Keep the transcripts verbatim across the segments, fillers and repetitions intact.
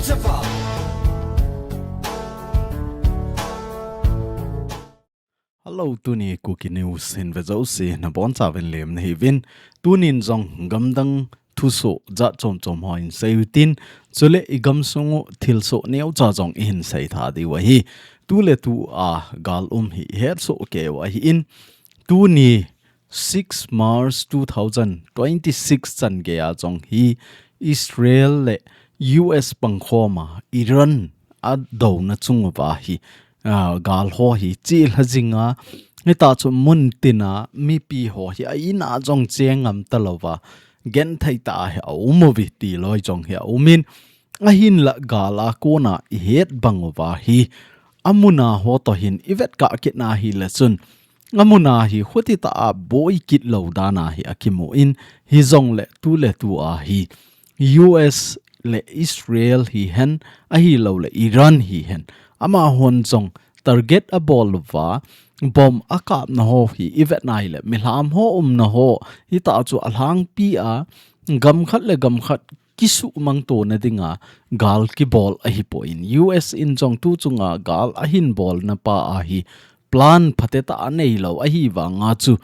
Hello, tuni Kuki News hin ve jouse nabonchauvin lemna hiuvin. Tunin jong gamdang thusoh jat chom chom ho hin seiu tin, chule i gamsung u thilsoh neocha jong ihin seitha diu ahi. Tuletua gal um hi ihetsoh keiu ahin, tuni six March two thousand twenty-six chan geiya jong hi Israel le U S pangkhoma Iran adouna chung uva hi, ah, gal ho hi chihla jinga, hitachu muntina mipi ho hi a ina jong cheng ngam talouva, genthei tah a hi aum uve ti loi jong hi aumin, ahinla gal a kona ihet bang uva hi, amuna ho toh hin ivet kah kit na hile chun, amuna hi hutitah a boi kit lou dan a hi akimun, hijongle tuletua hi U S le Israel hihen, ahilouleh Iran hihen, amahon jong target abol uva, bomb akapna ho hi ivet na hile, milham ho umna ho, hitachu alhangpi a, gam khat le gam khat kisumangtona dinga gal kibol ahipoi. U S in jong tu chunga gal ahin bolna pa a hi plan phatetah aneilou ahivanga chu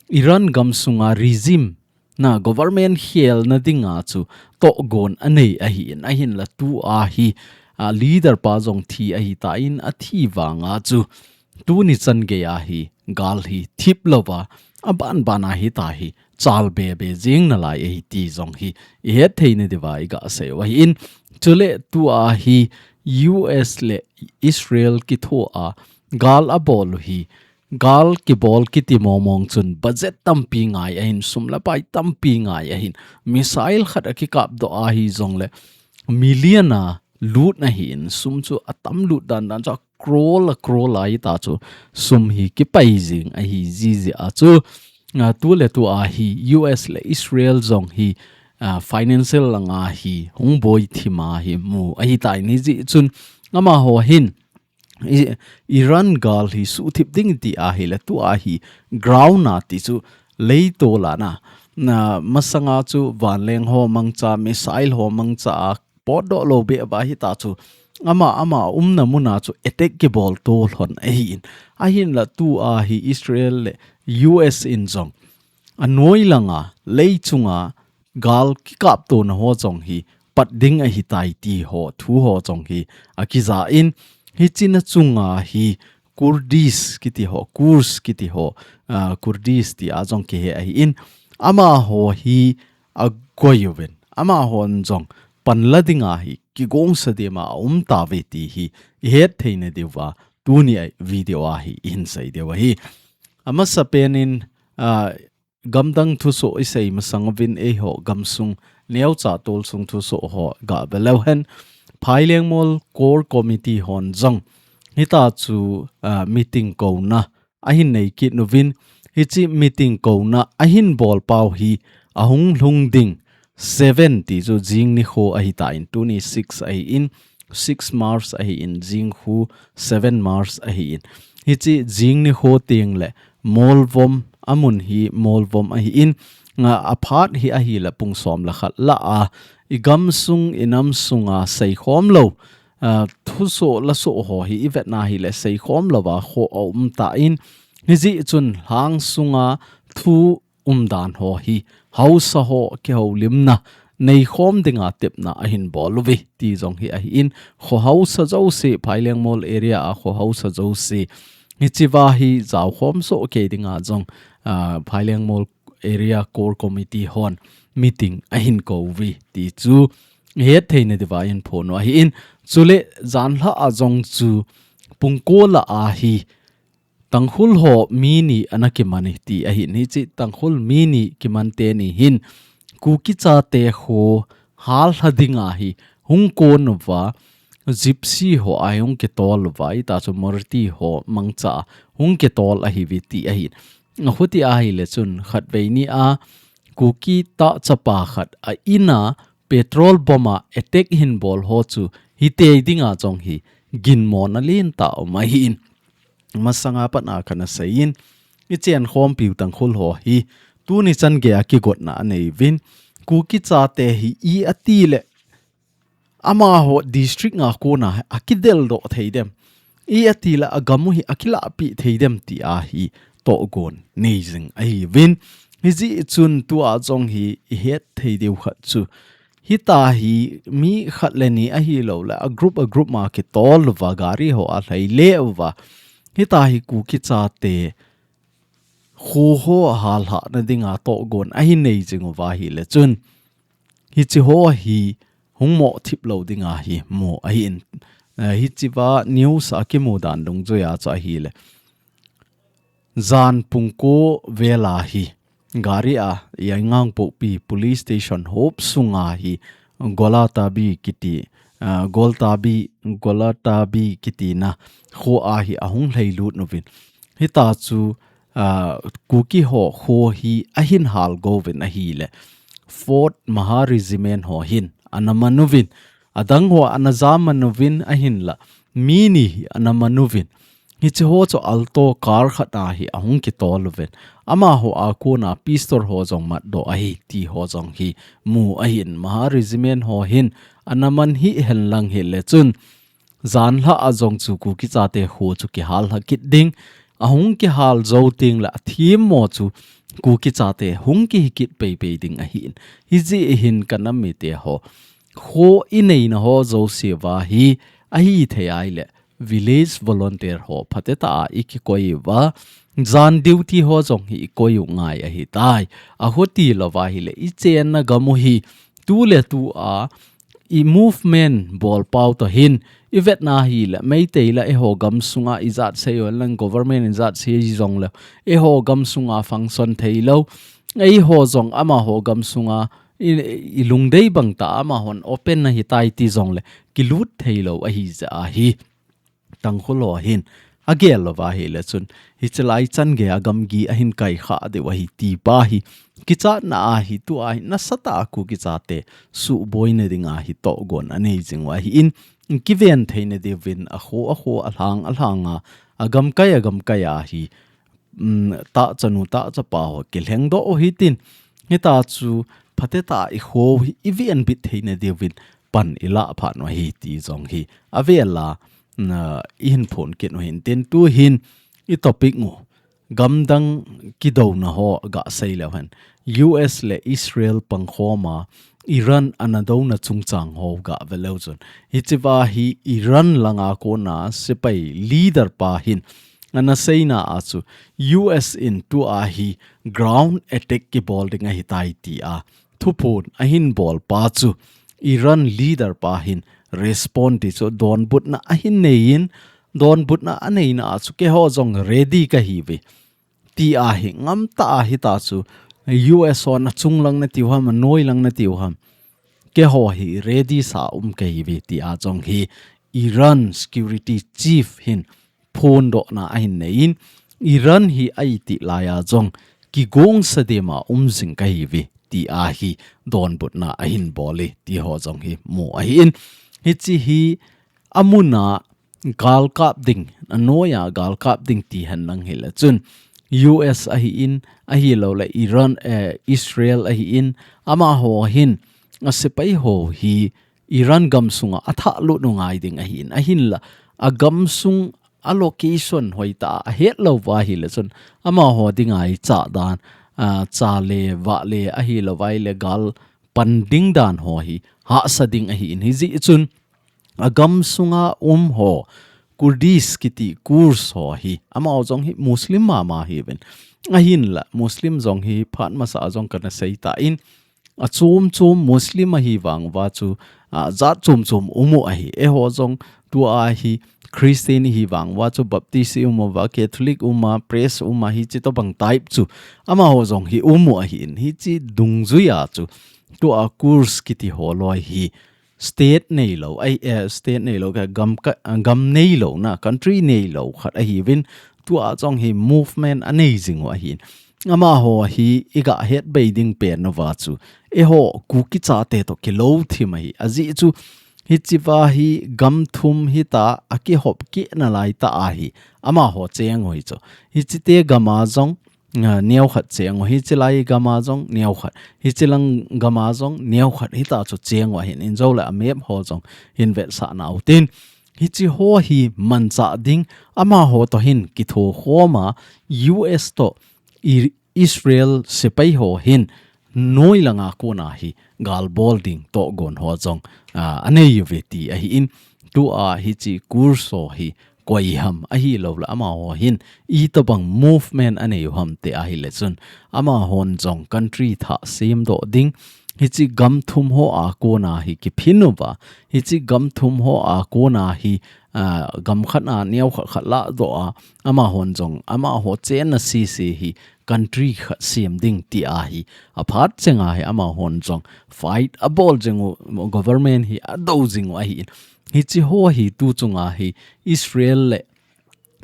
Iran gamsunga regime na government khelna dinga chu tohgon anei ahin, ahinla tua hi, a, leader pa jong thi ahitan, athi vanga chu tuni chan geiya hi gal hi thip louva, aban ban a hita hi chalbe be jing nalai ahi ti jong hi ihet theina diuva iga seiu ahin, chule tua hi U S le Israel kithoa gal abol u hi, gal kibol kiti momong chun budget tampi ngai ahin, sum le pai tampi ngai ahin, missile khat akikapdoh ahijongle million a lut ahin, sum chu atam lut dan dan chu crore a crore a hitachu sum hi kipai jing ahi jiji a chu, a, tuletua hi U S le Israel jong hi, a, financial langa hi hung boi thima hi mu ahitan, hijeh chun amaho hin I-, Iran gal hi suhthip ding ti ahile tua hi ground a ti chu leitol a na, na masanga chu vanleng ho mangcha, missile ho mangcha a potdoh lou beh uva hitachu ama, ama umna muna chu attack kibol tol lhon ahin, ahinla tua hi Israel le U S in jong anoi langa lei chunga gal kikaptona ho jong hi pat ding ahitai ti ho, thu ho jong hi akijan, hichea chunga hi Kurdish kiti ho, Kurds kiti ho, ah, Kurdish tia jong kihe ahin, amaho hi agoiuvin, amahon jong panla dinga hi kigongsa dema aumtauve ti hi ihet theina diuva tuni a video a hi ihin sei diu ahi. Amasapen in, ah, gamdang thusoh isei masang uvin eiho gamsung neocha tolsung thusoh ho gave leu hen, Phailengmol Core Committee hon jong hitachu, ah, meeting kouna ahin nei kit uvin, hiche meeting kouna ahin bol pau hi ahung lhung ding seven ti chu jing nikho ahitan, tuni six ahin, six March ahin, jing khu seven March ahin. Hiche jing nikho tengle Molvom, amun hi Molvom ahin, nga aphat hi ahile pung som le khat lah a, igamsung, inamsunga seikhom lou, ah, thusoh lasoh ho hi ivetna hile seikhom louva kho aumtan, hijeh chun lhangsunga thu umdan ho hi haosa ho kihoulimna neikhom dinga tepna ahin bol uve ti jong hi ahin, kho haosa jouse, Phailengmol area a kho haosa jouse hichea hi jaokhom soh kei dinga jong, ah, Phailengmol Area Core Committee hon meeting ahin kouve ti chu ihet theina diuva ihin phon u ahin, chule janhi a jong chu pung ko lah a hi Tangkhul ho mi ni ana kiman e ti ahin, hiche Tangkhul mi ni kiman teni hin Kuki chate kho hallha dinga hi hung kon uva, Gypsy ho a hung kitol uva, hitachu Morti ho mangcha a hung kitol ahiuve ti ahin. Ahuti ahile chun khatvei ni a Kuki tah chapa khat a in a petrol bomb a attack ahin bol ho chu hitei dinga jong hi ginmona lentah aum ahin. Masanga pat a kana seiyin, ichenkhompiu Tangkhul ho hi tuni chan geiya kigotna aneiuvin, Kuki chate hi i ati le amaho district a kona akidel doh thei dem, i ati le agam u hi akilahpeh thei dem ti ahi tohgon nei jing ahiuvin. Hijeh chun tua jong hi ihet thei diu khat chu, hita hi mi khat le ni ahilou le a group a group ma kitol uva gari ho alhai le uva, hita hi Kuki chate kho ho ahal hahna dinga tohgon ahin nei jing uva ahile chun, hiche ho hi hung moh thip lou dinga hi mu ahin. Eh, hichea news a kimu dan dungjuia chu ahile, jan pung ko vela hi gari a Yaingangpokpi police station hop sunga hi Golatabi kiti, ah, Goltabi, Golatabi kitina kho a hi ahung lhailut uvin. Hita chu, ah, Kuki ho kho hi ahin hal go uvin ahile, Fourth Mahar Regiment ho hin ana man uvin, adang ho ana ja man uvin ahinla, mi ni hi ana man uvin. Hiche ho chu Alto car khat a hi ahung kitol uvin. Amaho a kona pistol ho jong matdoh ahi ti ho jong hi mu ahin. Mahar Regiment ho hin ana man hih hen lang hile chun, janhi a jong chu Kuki chate kho chu kihal lha kit ding. Ahung kihal jou teng le athemmo chu Kuki chate hung kihi kit peipei ding ahin. Hijeh hin ka nam mite ho, kho i neina ho jouse uva hi ahithei ahile, village volunteer ho phatecha a i kikoi uva, jan duty ho jong hi i koi u ngai ahitai. Ahuti louva ahile, i chenna gam u hi tu le tu a i movement bol pau toh hin, i vetna ahile, Meitei la eiho gam sunga ijat sei u lang, government ijat sei jong le, eiho gam sunga function thei lou, eiho jong amaho gam sunga i, i lungdei bang tah a amahon open ahitai ti jong le, kilut thei lou ahi jeh ahi. Tangkhul ho hin agel louva ahile chun, hiche lai chan gei a gamgi ahin kai kha diu ahi ti pa hi kichatna ahi. Tua hi nasatah a Kuki chate suhboina dinga hi tohgon anei jing u ahin, kiven theina diuvin akho akho alhang alhang a, agamkai agamkai a hi, um, tahchanu tahchapa ho kilhengdoh u hitin, hita chu phatecha a i kho hi i venbit theina diuvin pan i lah phat u ahi ti jong hi avel a, na, i hin phon kit u hintin, tu hin i topic u gamdang kidouna ho ga sei leu hen. U S le Israel pangkhom a Iran ana douna chungchang ho ga ve leu chun, hichea hi Iran langa kona sepai leader pa hin ana seina a chu, U S in tua hi ground attack kibol ding ahitai tia thuphon ahin bol pa chu, Iran leader pa hin respond ti chu donbutna ahin nei in, donbutna aneina a chu keiho jong ready kahiuve tia hi ngamtah a hita chu U S hon achung lang natiu ham, anoi lang natiu ham, keiho hi ready sa um kahiuve tia jong hi Iran security chief hin phondohna ahin nei in, Iran hi a itih lai a jong kigongsa dema um jing kahiuve tia hi donbutna ahin bol e ti ho jong hi mu ahin. Hiche hi amun a galkap ding, anoi a galkap ding ti hen lang hile chun, U S ahin, ahilou le Iran, eh, Israel ahin, amaho hin asepai ho hi Iran gam sunga athah lut u ngai ding ahin, ahinla agam sung a location hoitah a ahet louva ahile chun, amaho dinga icha dan, ah, cha le vah le ahilouva ahile gal pan ding dan ho hi hahsa ding ahin, hijeh chun agam sunga um ho, Kurdish kiti Kurds ho hi, amaho jong hi Muslim mama hiuvin. Ahinla Muslim jong hi phat masa a jong kana sei tan, achom chom Muslim ahi vang uva chu, ah, jat chom chom um u ahi. Eiho jong tua hi Christian ihi vang uva chu Baptist i um uva, Catholic um a, Pres um a, hiche tobang type chu amaho jong hi um u ahin. Hiche dungjuia chu tua Kurds kiti ho loi hi state neilou, ai, eh, state neilou, ka gam ka, gam neilouna, country neilou khat ahiuvin, tua jong hi movement anei jing u ahin. Amaho hi iga het bei ding pen uva chu, eiho Kuki chate toh kilou thim ahi. Ajeh chu, hichea hi gam thum hita akihop kit nalai tah a hi amaho cheng u hi chu. Hichete gam a jong ah, neokhat cheng u, hichi lai gam a jong neokhat, hichi lang gam a jong neokhat, hita chu cheng u ahin, in jou le a map ho jong hin vetsah nau tin. Hichi ho hi manchah ding, amaho toh hin kithokhom a, U S toh I-, Israel sepai ho hin noi langa kona hi gal bol ding tohgon ho jong, ah, anei uve ti ahin, tua hichi Kurds ho hi koi ham ahilou le amaho hin itobang movement anei u ham ti ahile chun, amahon jong country thah semdoh ding, hichi gam thum ho a kona hi kiphin uva, hichi gam thum ho a kona hi, ah, gam khat a neokhat khat ladoh a, amahon jong amaho chenna sese hi country khat sem ding ti ahi. Aphat chenga hi amahon jong fight abol jing u, government hi adou jing u ahin. Hichi ho hi tu chunga hi Israel le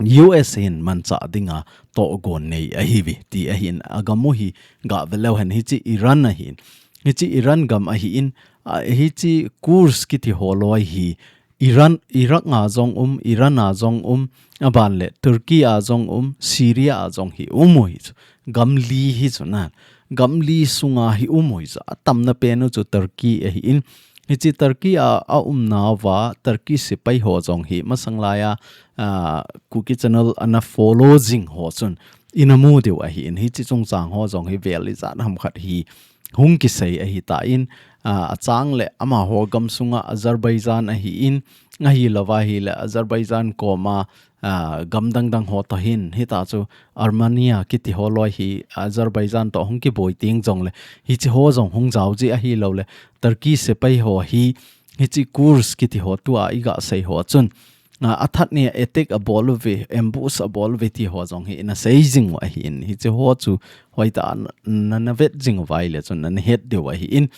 U S hin manchah dinga tohgon nei ahiuve ti ahin, agam u hi gah veleu hen, hichi Iran ahin. Hichi Iran gam ahin, ah, hichi Kurds kiti ho loi hi Iran, Iraq a jong um, Iran a jong um, aban le Turkey a jong um, Syria a jong hi um u hi chu. Gam li hi chu na. Gam li sunga hi um u hi chu. Atamna pen u chu Turkey ahin. Hichi Turkey a, aumnauva, Turkey sepai ho jong hi masang laiya, ah, Kuki Channel ana follow jing ho chun ina mu diu ahin. Hichi chungchang ho jong hi vel ijat ham khat hi hung kisei ahitan, ah, achang le amaho gam sunga Azerbaijan ahin, ahilou va ahile Azerbaijan koma, ah, gam dang dang ho toh hin, hita chu Armenia kiti ho loi hi Azerbaijan toh hung kiboi teng jong le, hichi ho jong hung jao ji ahilou le, Turkey sepai ho hi, hichi Kurds kiti ho tua iga sei ho chun, ah, athat nia attack abol uve, ambush abol uve ti ho jong hi ina sei jing u ahin, hichi ho chu hoitah a na, na vet jing uva ahile chun na, na het diu ahin.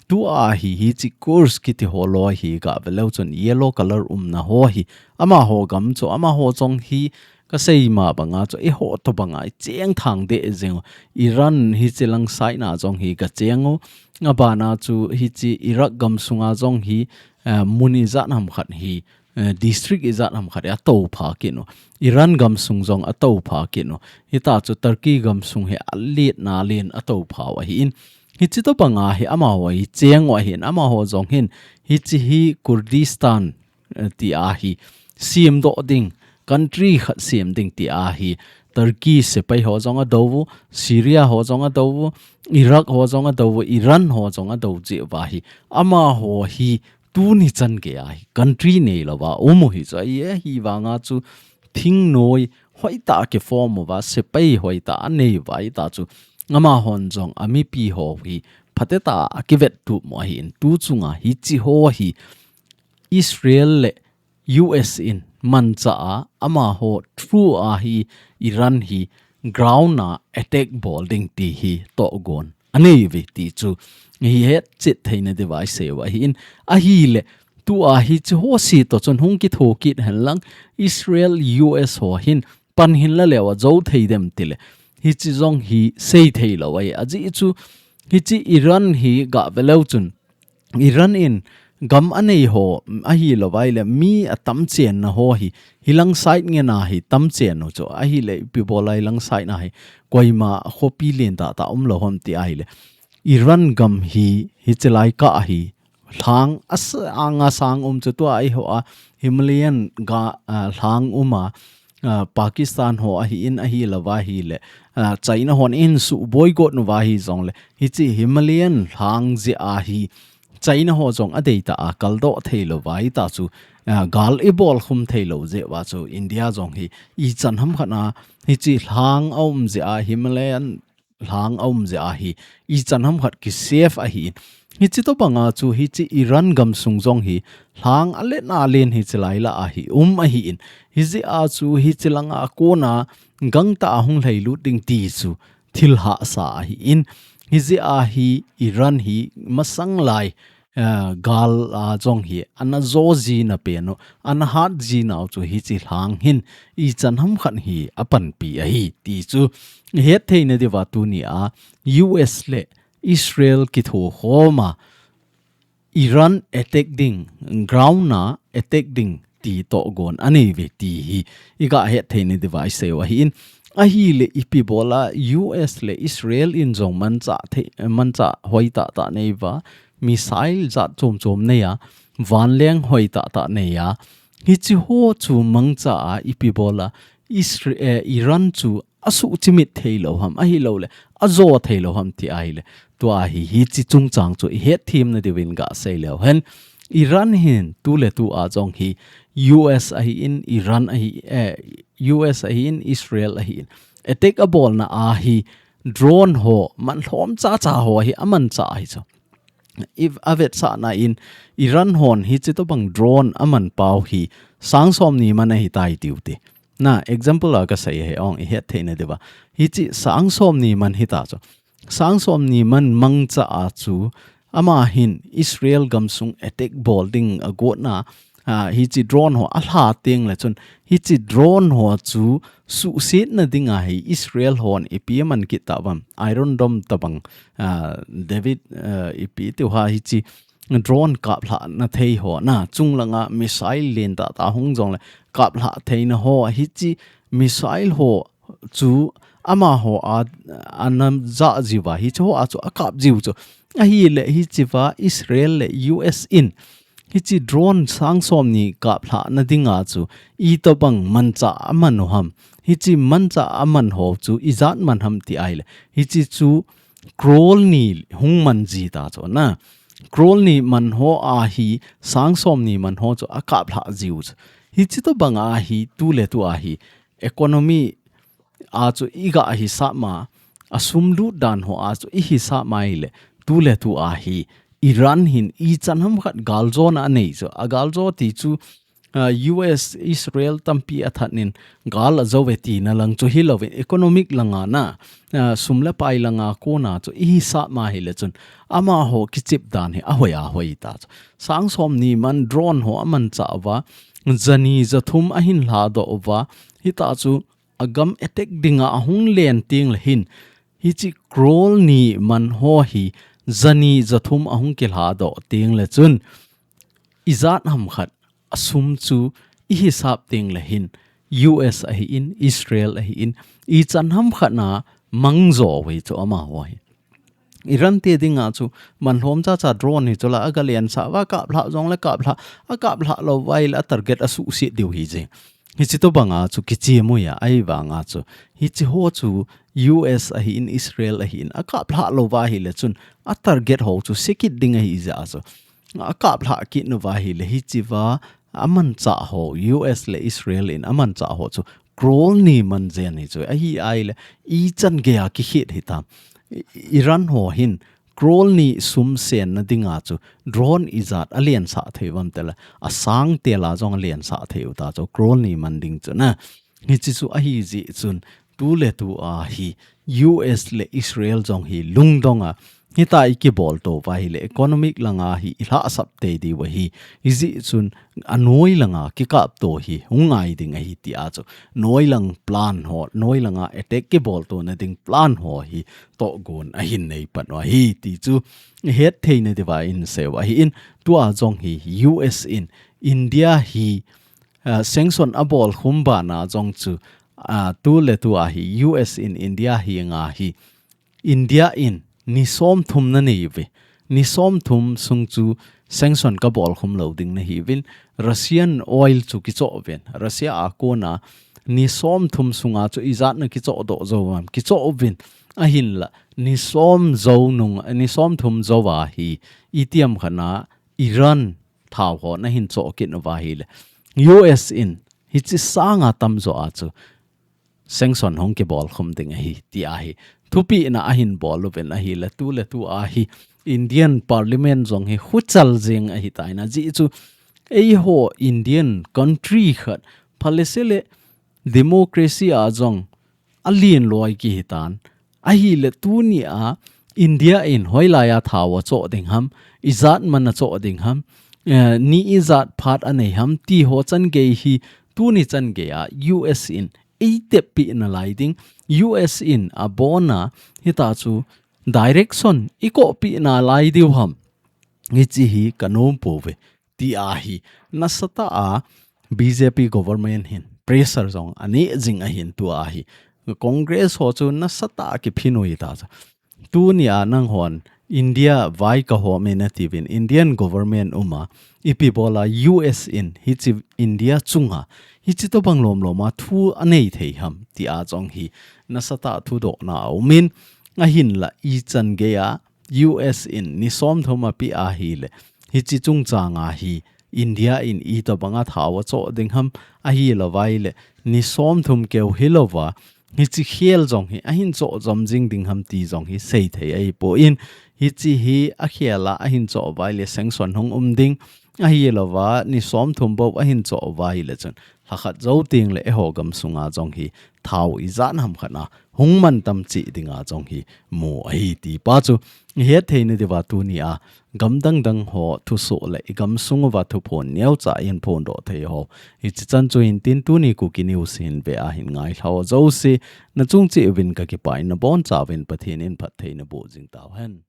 Tua hi, hichi Kurds kiti ho loi hi gah veleu chun yellow color umna ho hi, amaho gam chu, amaho jong hi kasei ma banga chu eiho tobanga icheng thang deh jing u. Iran hichi lang side na jong hi gacheng u. Abana chu hichi Iraq gam sunga jong hi, eh, mun ijat ham khat hi, eh, district ijat ham khat hi atoupha kit u. Iran gam sung jong atoupha kit u. Hita chu Turkey gam sung hi alet na len atoupha u ahin. Hichi tobanga hi amaho hi cheng u ahin, amaho jong hin hichi hi Kurdistan, eh, ti ahi semdoh ding, country khat sem ding ti ahi Turkey sepai ho jong adou u, Syria ho jong adou u, Iraq ho jong adou u, Iran ho jong adou jeh uva hi, amaho hi tuni chan geiya hi country neilouva um u hi chu ahi, ahivanga chu thingnoi hoitah a kiform uva, sepai hoitah a nei uva, hita chu amahon jong amipi ho hi phatecha a kivettup u ahin, tu chunga hichi ho hi Israel le U S in manchah a, amaho through a hi Iran hi ground a attack bol ding ti hi tohgon anei uve ti chu hi hetchet theina diuva isei u ahin, ahile tua hichi ho si toh chun hung kitho kit hen lang, Israel U S ho hin pan hin la leuva jou thei dem tile, hichi jong hi sei theilou ahi. Ajeh chu hichi Iran hi gah veleu chun, Iran in gam anei ho ahilou va ahile mi atam chenna ho hi, hilang side ngen a hi tam chen u chu ahile, ipi bola hilang side na hi koima khopi lentah tah umlou ham ti ahile, Iran gam hi, hichi lai kah a hi lhang asang asang um chu tua eiho a Himalayan ga, ah, lhang um a, ah, Pakistan ho ahin, ahilou va ahile, ah, China hon ahin suboi got uva ahi jongle, hichi Himalayan lhang jeh a hi China ho jong adeitah a kaldoh theilou va ahita chu, ah, gal ibol khum theilou jeh uva chu India jong hi ichan ham khat a hichi lhang aum jeh a, Himalayan lhang aum jeh a hi ichan ham khat ki safe ahin. Hichi tobanga chu hichi Iran gam sung jong hi lhang alen alen hichi lai lah a hi um ahin. Hijeh a chu hichi langa kona gangtah a hung lhailut ding ti chu thil hahsa ahin. Hijeh a hi Iran hi masang lai, eh, gal a jong hi ana jo jina pen u, ana hat jina u chu hichi lhang hin ichan ham khat hi apanpi ahi ti chu het theina diuva tuni a U S le Israel kithokhom a Iran attack ding, ground a attack ding ti tohgon anei uve ti hi iga het theina diuva isei u ahin. Ahile ipi bola U S le Israel in jong mancha thei, mancha hoi tah tah nei uva, missile jat chom chom nei a, vanleng hoi tah tah nei a. Hichi ho chu mangcha a ipi bola Isra-, eh, Iran chu asuh chimit thei lou ham, ahilou le, ajo thei lou ham ti ahile. Tua hi, hichi chungchang chu ihet themna diuvin gasei leu hen. Iran hin, tu le tu a jong hi, U S ahin, Iran ahi, eh, U S ahin, Israel ahin. Attack abolna a hi, drone ho, man lhom cha cha ho hi, amancha hi chu. If avetsahna in, Iran hon hichi tobang drone aman pau hi, sang som ni man ahitai tiu te. Na, example a kasei hi ong ihet theina diuva. Hichi sang som ni man hita chu. Sang som ni man mangcha a chu, ama hin Israel gamsung attack bol ding agotna, a, hichi drone ho alha teng le chun, hichi drone ho chu suhsetna dinga hi Israel hon ipi aman kit tauvam, Iron Dome tobang, a, David, a, ipi tiu ha hichi drone kaplhah na thei ho na, chunglanga missile len tah tah hung jongle kaplhah theina ho, hichi missile ho chu amaho a, ana ja jiuva, hichi ho a chu akap jiu chu. Ahile hichiva Israel le U S in hichi drone sang som ni kaplhah na dinga chu itobang mancha aman u ham. Hichi mancha aman ho chu ijat man ham ti ahile. Hichi chu crore ni hung man ji ta chu na. Crore ni man ho a hi sang som ni man ho chu akaplhah jiu chu. Hichi tobang a hi tu le tu a hi economy a chu iga hisap ma, asum lut dan ho a chu ihisap ma ile, tu le tu a hi Iran hin ichan ham khat galjona anei chu, agaljo ti chu, a, U S Israel tampi athat nin gal ajo ve tina lang chu hilouvin economic langa na, a, sum le pai langa kona chu ihisap ma hile chun amaho kichip dan hi ahoi ahoi ta chu. Sang som ni man drone ho amancha uva, jani jathum ahin lhadoh uva, hita chu agam attack dinga ahung len teng le hin, hichi crore ni man ho hi jani jathum ahung kilhadoh teng le chun, ijat ham khat asum chu ihisap teng le hin, U S ahin, Israel ahin, ichan ham khat na mangjo ve chu amaho hi. Iran te dinga chu man lhom cha cha drone hi chu la aga lensah uva, kaplhah jongle kaplhah, akaplhah lou uva ile atarget asuhset diu hi jeng. Hichi tobanga chu kichim u a, ahivanga chu. Hichi ho chu U S ahin, Israel ahin, akaplhah lou uva hile chun atarget ho chu sekit ding ahi jeh a chu. Akaplhah kit uva hile hichiva amancha ho, U S le Israel in amancha ho chu crore ni man jen hi chu. Ahi ahile ichan geiya kikhet hitam. I-, Iran ho hin crore ni sum senna dinga chu drone ijat alensah thei uvam tile, asang tela jong alensah thei u ta chu crore ni man ding chu na. Hichi chu ahi jeh chun tu le tu a hi U S le Israel jong hi lungdonga, hita ikibol to uva hile economic langa hi ilhahsap tei diu ahi, hijeh chun anoi langa kikap to hi hung ngai ding ahi tia chu. Noi lang plan ho, noi langa attack kibol tona ding plan ho hi tohgon ahin nei pan u ahi ti chu ihet theina diuva insei u ahin, tua jong hi U S in India hi, a, sanction abol khum bana jong chu, a, tu le tu a hi U S in India hi nga hi India in ni som thum na nei uve. Ni som thum sung chu sanction kabol khum lou ding nahi uvin, Russian oil chu kichoh uvin. Russia a kona ni som thum sunga chu ijat na kichoh doh jou uvam, kichoh uvin. Ahinla, ni som jou nung, ni som thum jou a hi, itiham khat na Iran thao ho nahin choh kit uva hile, U S in hichi sanga tamjo a chu sanction hung kibol khum ding ahi, ti ahi. Thupina ahin bol uvin ahile, tu le tu a hi Indian Parliament jong hi huchal jeng ahitai na. Jeh chu eiho Indian country khat, phalese le democracy a jong alen loi kihitan. Ahile tunia India in hoilaiya thao achoh ding ham, ijat man achoh ding ham, eh, ni ijat phat anei ham, ti ho chan gei hi tuni chan geiya U S in eiteppi nalai ding, U S in abona hita chu direction ikoppi nalai diu ham. Hichi hi kanom pouve. Ti ahi, nasatah a B J P government hin pressure jong aneh jing ahin tu ahi. Congress ho chu nasatah a kiphin u hita chu. Tunia nanghon India vai kahom e natiuvin, Indian government uma ipi bola U S in hiche India chunga hiche tobang lomlom a thu anei thei ham tia jong hi nasatah thudohna aumin, ahinla ichan geiya U S in ni somthum apeh ahile, hiche chungchanga hi India in itobanga thao achoh ding ham, ahilouva ahile ni somthum keu hilouva hiche khel jong hi ahin choh jom jing ding ham ti jong hi seithei ahipon, hiche hi akhel a ahin choh uva ahile sanction hung um ding, ahilouva ni somthum bou ahin choh uva ahile chun lhakhat jou tengle eiho gamsunga jong hi thao ijat ham khat a hung mantam cheh dinga jong hi mu ahi ti pa chu ihet theina diuva tunia gam dangdang ho thusoh le igamsung uva thuphon neocha ihin phondoh thei ho, hiche chan chu hintin tuni Kuki News hin ve ahin ngailhah ho jouse nachung cheh uvin kakipah in, nabonchauvin Pathen in phatthei naboh jing tauhen.